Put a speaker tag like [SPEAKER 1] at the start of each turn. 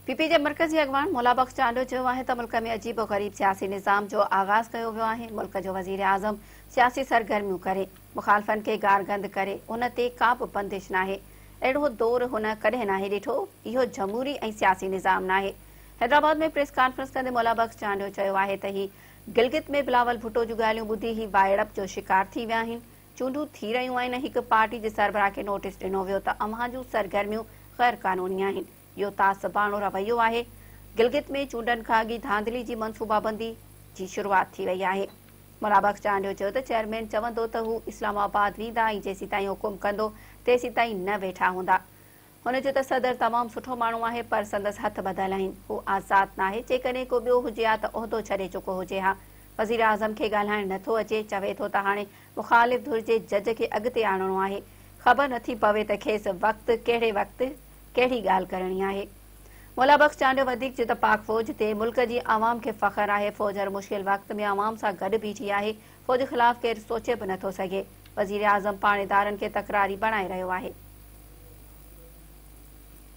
[SPEAKER 1] P P جي مرڪزي اڳواڻ مولا بخش چانڊيو چيو آهي ته ملڪ ۾ عجيب و غريب سياسي نظام جو آغاز ڪيو ويو آهي، ملڪ جو وزيراعظم سياسي سرگرميون ڪري، مخالفن کي گارگند ڪري، ان تي ڪا به بندش ناهي، اهڙو دور هن ڪڏهن ناهي ڏٺو، اهو جمهوري ۽ سياسي نظام ناهي. حيدرآباد ۾ پريس ڪانفرنس ڪندي مولا بخش چانڊيو چيو آهي ته هي گلگت ۾ بلاول ڀٽو جون ڳالهيون ٻڌي هي وائڙپ جو شڪار ٿي ويا آهن، چونڊون ٿي رهيون آهن ۽ هڪ پارٽي جي سربراهه کي نوٽيس ڏنو ويو ته اوهان جون سرگرميون غير قانوني آهن، اهو تعصباڻو رويو آهي، گلگت ۾ چونڊن کان اڳ ئي ڌانڌلي جي منصوبابندي جي شروعات ٿي وئي آهي. مولا بخش چانڊيو چيو ته چيئرمين چوندو ته هو اسلام آباد ويندا ۽ جيسيتائين حڪم ڪندو تيسيتائين نه ويٺا هوندا. هن چيو ته صدر تمام سٺو ماڻهو آهي پر سندس هٿ ٻڌل آهن، هو آزاد ناهي، جيڪڏهن ڪو ٻيو هجي ها ته عهدو ڇڏي چڪو هجي ها، وزيراعظم کي ڳالهائڻ نه ٿو اچي، چوي ٿو ته هاڻي مخالف ڌر جي جج کي اڳتي آڻڻو آهي، خبر نه ٿي پوي ته کيس وقت ڪهڙي وقت ڪهڙي ڳالهه ڪرڻي آهي. مولا بخش چانڊيو وڌيڪ چيو ته پاڪ فوج تي ملڪ جي عوام کي فخر آهي، فوج هر مشڪل وقت ۾ عوام سان گڏ بيٺي آهي، فوج خلاف ڪير سوچي به نه ٿو سگهي، وزيراعظم پاڻ ادارن کي تڪراري بڻائي رهيو آهي.